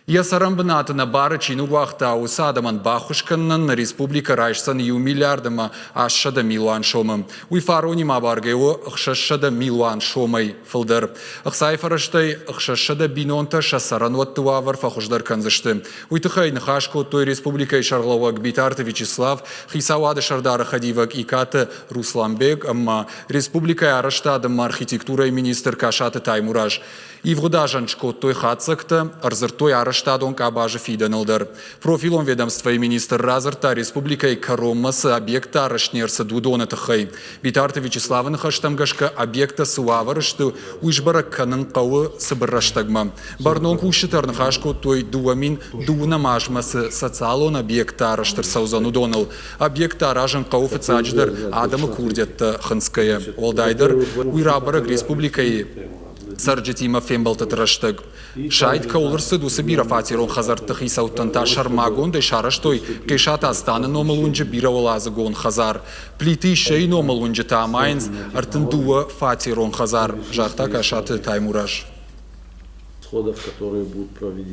Йӕ цӕрӕнбынаты нӕ бары чи ныууагъта, уыцы адӕмӕн баххуыс кӕнынӕн нӕ республикӕ райсдзӕн иу миллиард ӕмӕ 800 милуан сомы. Уый фаронимӕ абаргӕ у 600 милуан сомӕй фылдӕр. Ӕхцайы фӕрӕзтӕй 600 бинонтӕ сӕ цӕрӕнуӕтты уавӕр фӕхуыздӕр кӕндзысты. Уый тыххӕй ныхас кодтой республикӕйы сӕргълӕууӕг Битарты Вячеслав, хицауады сӕрдары хӕдивӕг Икаты Русланбег ӕмӕ республикӕйы арӕзтады ӕмӕ архитектурӕйы министр Касаты Таймураз. Ивгъуыд азӕн скодтой хатдзӕгтӕ, ӕрдзырдтой арӕзтадон къабазы фидӕныл дӕр. Профилон ведомствойы министр радзырдта республикӕйы кӕронмӕ цы объекттӕ арӕзт не рцыд, уыдоны тыххӕй. Битарты Вячеславы ныхӕстӕм гӕсгӕ, объекттӕ цы уавӕры сты, уый сбӕрӕг кӕнын хъӕуы цыбыр рӕстӕгмӕ. Бӕрнон кусджытӕ ӕрныхас кодтой 2002 азмӕ цы социалон объекттӕ арӕзт ӕрцӕудзӕн, уыдоныл. Объекттӕ аразын хъӕуы фыццаджыдӕр адӕмы курдиӕттӕ хынцгӕйӕ. Уӕлдайдӕр уый рабӕрӕг республикӕйы цӕрджытимӕ фембӕлдтыты рӕстӕг. Сайд кӕуыл ӕрцыд, уыцы бирӕфатерон хӕдзӕртты хицӕуттӕн та сӕрмагондӕй сарӕзтой Хъесаты Астаны номыл уынджы бирӕуӕладзыгон хӕдзар. Плиты Иссӕйы номыл уынджы та амайынц 32 фатерон хӕдзар, загъта Касаты Таймураз. Сходов, которые будут проведены.